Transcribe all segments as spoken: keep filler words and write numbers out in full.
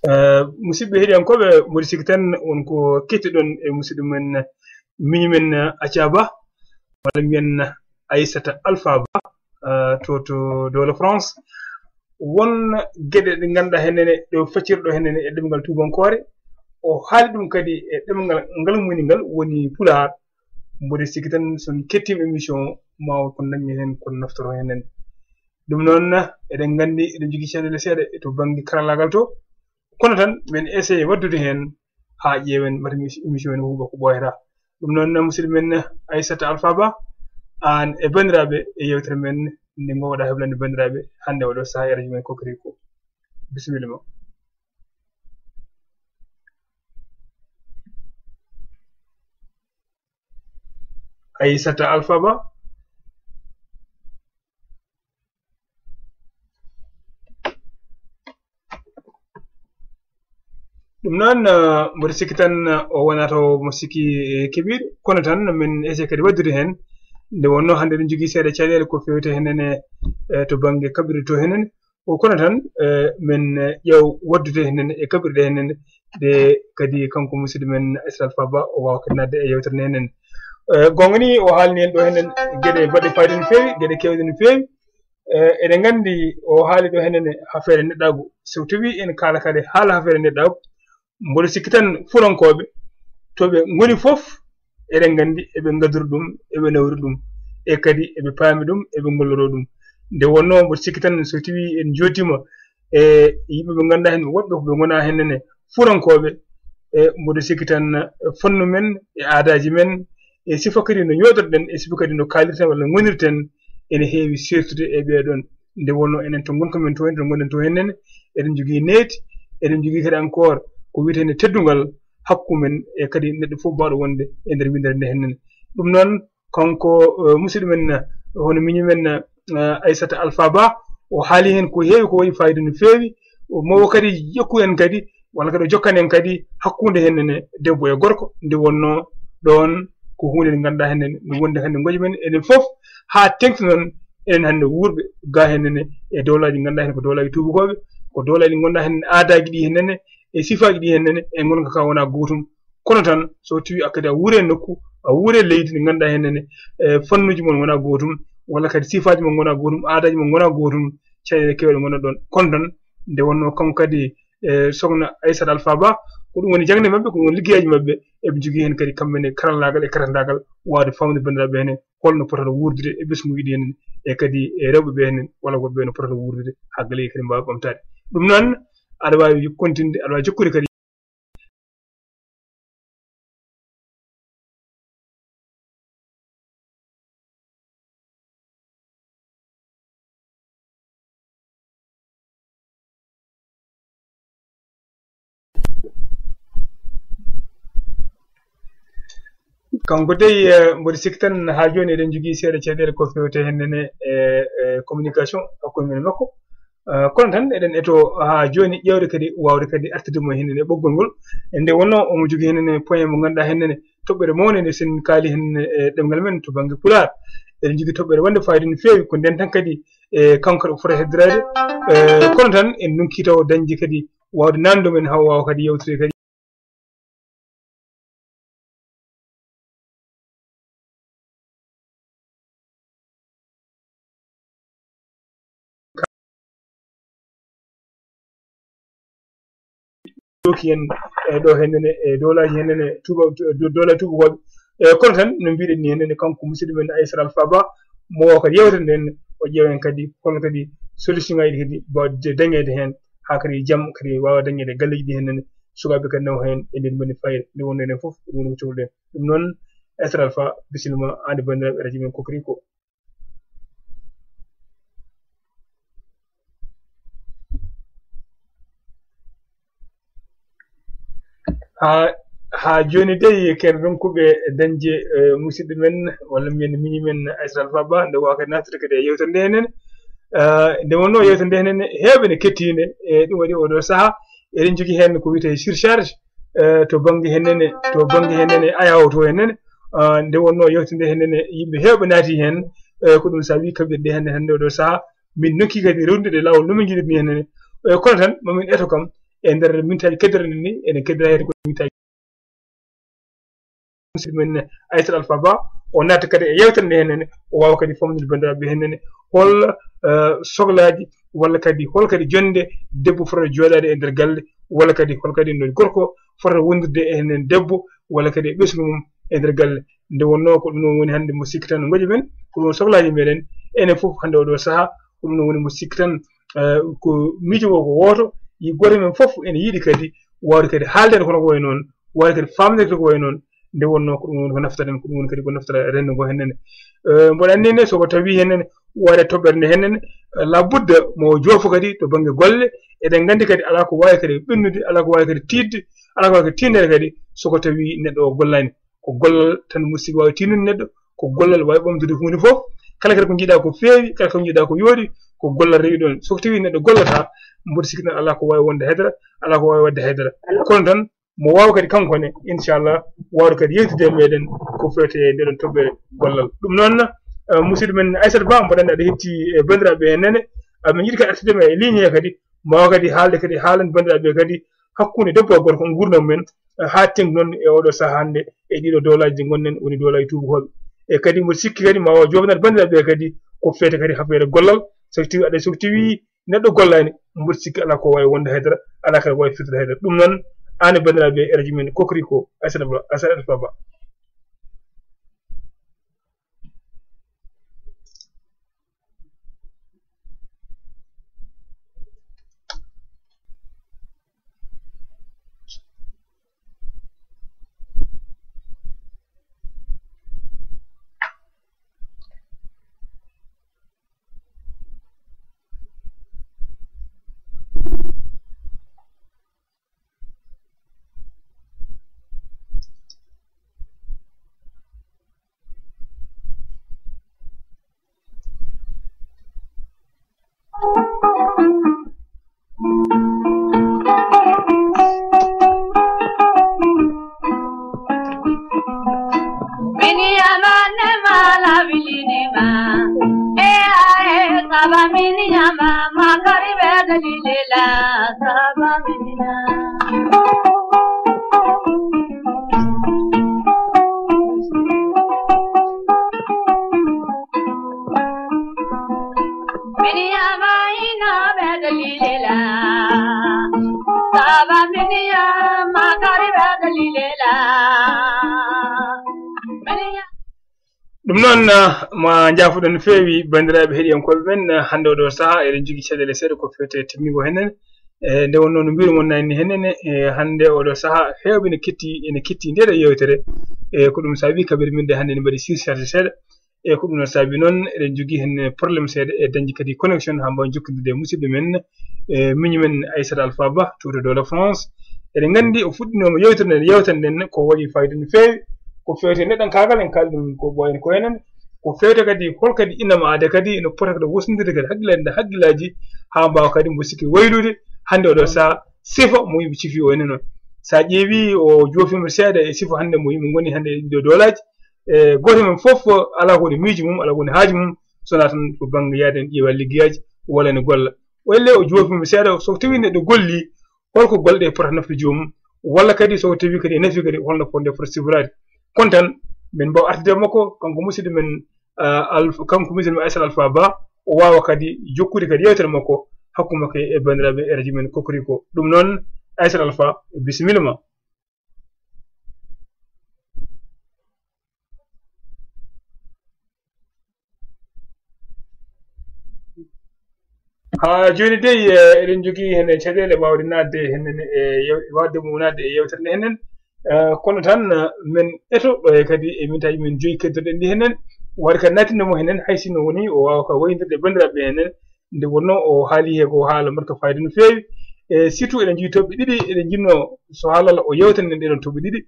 Eh, musidɓe heɗiyankooɓe, mboɗo sikki tan won ko kettiɗon e musidɗo men, miñi men, eh, Acaba, walla mbiyen Aissata Alpha Ba, eh, to, to dowla France. Won geɗe ɗe ngannduɗaa heen ne, ɗe o feccirɗo heen ne e ɗemngal tuubankoore. O haali ɗum kadi e ɗemngal ngal moni ngal woni Pulaar. Mboɗo sikki tan so on kettiima émission o, ma won ko ndañen heen, ko naftoro heen ne. Ɗum noon, eɗen nganndi eɗen njogii caɗeele seeɗa to bannge karallaagal to. Kono tan, men essayé waɗdude heen haa ƴeewen mata émission ene huuɓa ko ɓooyata. Ɗum noon, musidɗo men Aissata Alpha Ba, aan e banndiraaɓe e yeewtere men nde ngoowoɗaa heblande banndiraaɓe hannde oɗo sahaa e radio men Kokoriko. Bisimilla ma. Aissata Alpha Ba. Ɗum noon, eh, mboɗo sikki tan, eh, o wonaa taw mo sikki, eh, keɓiiɗo, kono tan min essaye kadi waɗdude heen. Nde wonnoo hannde eɗen njogii seeɗa caɗeele ko feewti heen ne, eh, to bannge kaɓirɗe to heen ne. O kono tan, eh, min, eh, ƴeew waɗdude heen ne e kaɓirɗe heen ne, ɗe kadi kanko musidɗo men Aissata Alpha Ba o waawa kadi naatde e yeewtere nde heen ne. Eh, goonga ni o haalni en ɗo heen ne geɗe baɗɗe faayiida no feewi, geɗe keewɗe no feewi. Eh, eɗen nganndi o haali ɗo heen ne affaire neɗɗaagu. So tawii en kaala kadi haala affaire neɗɗaagu, mboɗo sikki tan fulankooɓe to ɓe ngoni fof, eɗen nganndi eɓe ngadori ɗum, eɓe nawri ɗum, e kadi eɓe paami ɗum, eɓe ngolloroo ɗum. Nde wonnoo mboɗo sikki tan so tawii en njootiima e yimɓe ɓe ngannduɗaa heen woɗɓe ko ɓe ngonaa heen ne fulankooɓe, e mboɗo sikki tan, e fannu men, e aadaaji men, e sifa kadi no ñooɗorɗen, e sifa kadi no kaalirten walla ngonirten, ene heewi seertude e ɓee ɗoon. Nde wonnoo enen to ngonka men to, to ngonɗen to heen ne, eɗen njogii needi, eɗen njogii kadi encore ko wiyetee ne teddungal hakku men e kadi neɗɗo fof baawɗo wonde e nder winndere nde heen ne. Ɗum noon, kanko, eh, musidɗo men, eh, hono miñi men, eh, Aissata Alpha Ba, o haali heen ko heewi ko waɗi faayiida no feewi. O mawo kadi jokku en kadi, walla kadi o jokkan en kadi hakkunde heen ne debbo e gorko, nde wonnoo ɗoon ko huunde nde ngannduɗaa heen ne, no wonde hannde ngoƴa men enen fof, haa teŋti noon enen hannde wuurɓe gaa heen ne e dowlaaji ngannduɗaa heen ko dowlaaji tuubakooɓe, ko dowlaaji ngannduɗaa heen aadaaji ɗi heen ne, e sifaaji ɗi heen ne, e ngonka ka wonaa gootum. Kono tan, so tawii a kadi a wuuri e nokku, a wuuri e leydi ndi ngannduɗaa heen ne, e fannuuji mon ngonaa gootum, walla kadi sifaaji mon ngonaa gootum, aadaaji mon ngonaa gootum, caɗeele keewɗe ngonaa ɗoon. Kono tan, nde wonnoo kanko kadi, e sokhna Aissata Alpha Ba, ko ɗum woni jaŋde maɓɓe, ko ɗum woni liggeyaaji maɓɓe, eɓe njogii heen kadi kamɓe ne karallaagal e karandaagal waawde faamde banndiraaɓe heen, holno potata wuurdude e ɓesnguuji ɗi heen, e kadi e rewɓe ɓe heen, walla worɓe ɓe no potata wuurdude, haa galeeji kadi mbaawa ɓamtaade. Ɗum noon, aɗa waawi continde, aɗa waawi jokkude kadi. Kanko dey, eh, mboɗo sikki tan haa jooni eɗen njogii seeɗa caɗeele ko feewte heen ne, eh, eh, communication hakkunde men e makko. Eh, kono tan eɗen eto haa jooni ƴeewde kadi waawde kadi artude mo heen e ɓoggol ngol. E nde wonnoo omo jogii heen ne point mo ngannduɗaa heen ne toɓɓere mawnde nde sen kaali heen e ɗemngal men to bannge Pulaar. Eɗen njogii toɓɓere wonde faayiida no feewi, ko ndeen tan kadi, e kanko kadi o foti heddiraade. E kono tan en ndonki taw dañde kadi waawde naatnude men haa o waawa kadi yeewtude kadi. Ɗoki en, e ɗo heen ne, e dowlaaji heen ne, tuuba, do-, dowlaaji tuubakooɓe. E kono tan, no mbiɗen ni heen ne, kanko musidɗo men Aissata Alpha Ba, mo o kadi yeewtere nden, o ƴeewen kadi, kono kadi solution ngaji kadi mbaawde dañeede heen, haa kadi jam kadi waawa dañeede galleeji ɗi heen ne, sukaaɓe kadi nawa heen e nder mbaɗi fayida, nde wonno enen fof, ɗum woni ko cohluɗen. Ɗum noon, Aissata Alpha, bisimilla ma, aan e banndiraaɓe radio men Kokoriko. Haa, haa jooni dey, ken ronkuɓe dañde, eh, musidɗo men, walla mbiyen miñi men Aissata Alpha Ba, nde waawa kadi naattude kadi e yeewtere nde heen. Eh, nde wonnoo yeewtere nde heen, heewɓe ne kettii nde, e ɗum waɗi oo ɗoo sahaa, eɗen njogii heen ko wiyetee surcharge, eh, to bannge heen ne, to bannge heen ne, ayaawo to heen ne. Eh, nde wonnoo yeewtere nde heen ne, yimɓe heewɓe naatii heen, eh, ko ɗum saabi kaɓirɗe heen hannde oo ɗoo sahaa, min nokki kadi rewnude laawol no min njiɗiri ni heen ne. Eh, kono tan, mamin eto kam, e nder mintaaji keddiranɗe ni, eɗen keddira heen ko mintaaji musidɗo men Aissata Alpha Ba, o naata kadi e yewtere nde heen ne, o waawa kadi famnude banndiraaɓe heen ne, hol, eh, soklaaji walla kadi hol kadi jonnde debbo fotata jooɗaade e nder galle, walla kadi hol kadi no gorko fotata wondirde e heen debbo, walla kadi e ɓesngu mum e nder galle. Nde wonnoo ko ɗum woni hannde mo sikki tan ngoƴa men, ko ɗum soklaaji meɗen, enen fof hannde oɗo sahaa, ko ɗum woni mo sikki tan, eh, ko miijo o ko wooto, yi gooto men fof ene yiɗi kadi waawde kadi haalde kono ko wayi noon, waawde kadi faamde ko wayi noon. Nde wonnoo ko ɗum woni ko naftata en, ko ɗum woni kadi ko naftata renndo ngo heen ne. Eh, mboɗo anndi ne, so ko tawii heen ne, waɗa toɓɓere nde heen ne, eh, labudda mo o joofo kadi to bannge golle. Eɗen nganndi kadi alaa ko waawi kadi ɓennude, alaa ko waawi kadi tiiɗde, alaa ko waawi kadi tiiɗndeede kadi so ko tawii neɗɗo o gollaani. Ko gollal tan musiɗɗo waawi tiiɗnude neɗɗo, ko gollal waawi ɓamtude huunde fof. Kala kadi ko njiɗaa ko feewi, kala ko njiɗaa ko yooɗi, ko gollal rewi ɗoon. So ko tawii neɗɗo gollataa, mboɗo sikki tan alaa ko waawi wonde haydara, alaa ko waawi waɗde haydara. Kono tan mo waawa kadi kanko ne, inchallah, waawde kadi yewtidde e meɗen ko fewte e ndeɗon toɓɓere gollal. Ɗum noon, eh, musidɗo men Aissata Ba, mboɗo anndi aɗa hetti e banndiraaɓe heen ne, amin njiɗi kadi artude ma e ligne he kadi, mbaawa kadi haalde kadi haalande banndiraaɓe kadi hakkunde debbo e gorko nguurndam men, eh, haa teŋti noon e oɗo sahaa hannde e ɗiɗo dowlaaji ɗi ngonɗen woni dowlaaji tuubakooɓe. E kadi mboɗo sikki kadi ma waaw joofnaade banndiraaɓe kadi ko fewte kadi affaire gollal, so tawi aɗa, so tawi neɗɗo gollaani, mboɗo sikki alaa ko waawi wonde haydara, alaa kadi waawi firtude haydara. Ɗum noon, aan e banndiraaɓe e radio men Kokoriko, Aissata Ba, Aissata Ba. Miniyama nema la bilinima. E ae saba miniyama makari be dalile la saba minina. Miniyama ina be dalile la saba miniyama kari be dalile la. Ɗum noon, ah, ma njaafoɗon no feewi, banndiraaɓe heɗiyankooɓe men, ah, hannde oɗo sahaa eɗen njogii caɗeele seeɗa ko fewte timmingo heen. E nde wonnoo no mbiru mon nani heen ne, e hannde oɗo sahaa heewɓe ne ketti, ene ketti ndeɗo yewtere. E ko ɗum saabi kaɓirɗe men ɗe hannde ne mbaɗi surcharge seeɗa. E ko ɗum noon saabi noon eɗen njogii heen problème seeɗa e dañde kadi connexion haa mbaawen jokkondirde e musidɗo men, e miñi men Aissata Alpha Ba, tuuto dow la France. Eɗen nganndi o fuɗɗinooma yewtere nde, yewtere nden ko waɗi fayida no feewi, ko fewte neɗɗankaagal, en kaali ɗum ko ɓooyen ko enen, ko fewte kadi hol kadi innama aada kadi no pota kadi wosndirde kadi hakkillaaji, hakkillaaji haa mbaawa kadi mbo sikki waylude hannde oɗo sahaa sifa mo yimɓe cifi o enen o. So a ƴeewi o joofiima seeɗa e sifa hannde mo yimɓe ngoni hannde e ɗiɗo doolaaji, e gooto men fof alaa ko woni miijo mum, alaa ko woni haaju mum, so wonaa tan ko bannge yaade en ƴeewa liggeyaaji walla ne golla. O elle o joofiima seeɗa, so tawii neɗɗo golli, holko golle ɗe pota nafde joomum, walla kadi so tawii kadi e nafi kadi holno fotde fota sifraade. Kono tan min mbaawa artude e makko, kanko musidɗo men, ah, Alf-, kanko musidɗo men Aissata Alpha Ba, o waawa kadi jokkude kadi yewtere makko hakkunde makko e banndiraaɓe e radio men Kokoriko. Ɗum noon, Aissata Alpha, bisimilla ma. Haa jooni dey, eh, eɗen njogii heen caɗeele waawde naatde heen e yew-, waawde mo naatde e yewtere nde heen. Eh, kono tan, eh, men eto ɗo e kadi e mintaaji men joyi keddoɗen ɗi heen. Waawde kadi naatinde mo heen hay sinno woni o waawa ka wayindirde e banndiraaɓe heen. Nde wonnoo o haali he ko haala mbaɗka fayida no feewi. E surtout eɗen njogii toɓɓe ɗiɗi, eɗen njinnoo so haalal o yewtanen ɗeɗon toɓɓe ɗiɗi.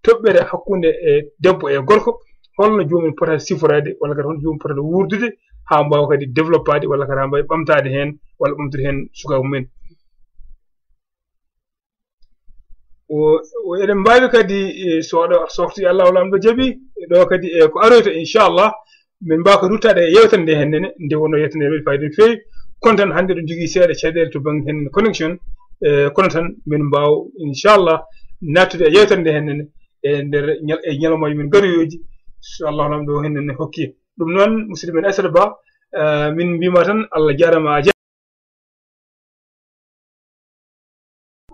Toɓɓere hakkunde e debbo e gorko, holno joomum pota siforaade, walla kadi holno joomum pota wuurdude haa mbaawa kadi développaade, walla kadi haa mbaawa ɓamtaade heen, walla ɓamtude heen sukaaɓe mumen. O, o, eɗen mbaawi kadi, e, so waɗa, so waktu Allah o Laamɗo jaɓi, e ɗo kadi, e, ko aroyta, inchallah, min mbaawa ko ruttaade e yewtere nde heen nene, nde wonnoo yewtere nde waɗi fayida no feewi. Kono tan hannde ɗo jogii seeɗa caɗeele to bannge heen connexion, Eh, kono tan min mbaaw, inchallah, nattude e yewtere nde hennene e nder ñal-, e ñalawmaaji men garooji, inchallah, nam ɗo hennene hokki. Ɗum noon, musidɗo men Aissata Ba, eh, min mbima tan Allah jarama a ja-,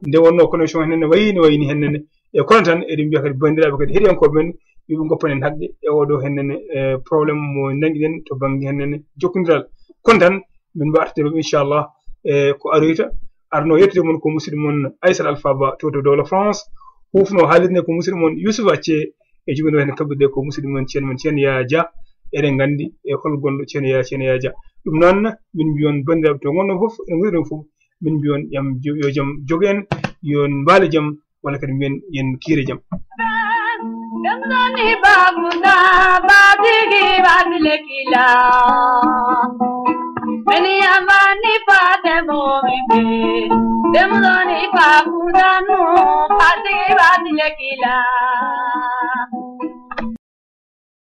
nde wonno connexion hennene wayi, ne wayni hennene. E kono tan eɗen mbiya kadi banndiraaɓe kadi heɗiyankooɓe men, yo ɓe ngoppan en haqqe e oɗo hennene, eh, problème mo nangiɗen to bannge hennene jokkondiral. Kono tan min mbaɗata ɗum inchallah, e ko aroyta. Arno yettude mon ko musidɗo mon Aissata Alpha Ba to, to dowla France. Hufno haalirde ko musidɗo mon Youssouf Acce, e jumino heen kaɓirɗe ko musidɗo mon Ceen, mon Ceen Yaya Dia. Eɗen nganndi e hol gonɗo Ceen Yaya, Ceen Yaya Dia. Ɗum noon, min mbiyon banndiraaɓe to ngonno fof, e nguurɗen fof, min mbiyon jam jo-, yo jam jogo en, yo en mbaale jam, walla kadi mbiyen yen kiire jam. Dem doni babuda, badigi badile kila. Meni amani pate momi be. Dem doni babuda no, badigi badile kila.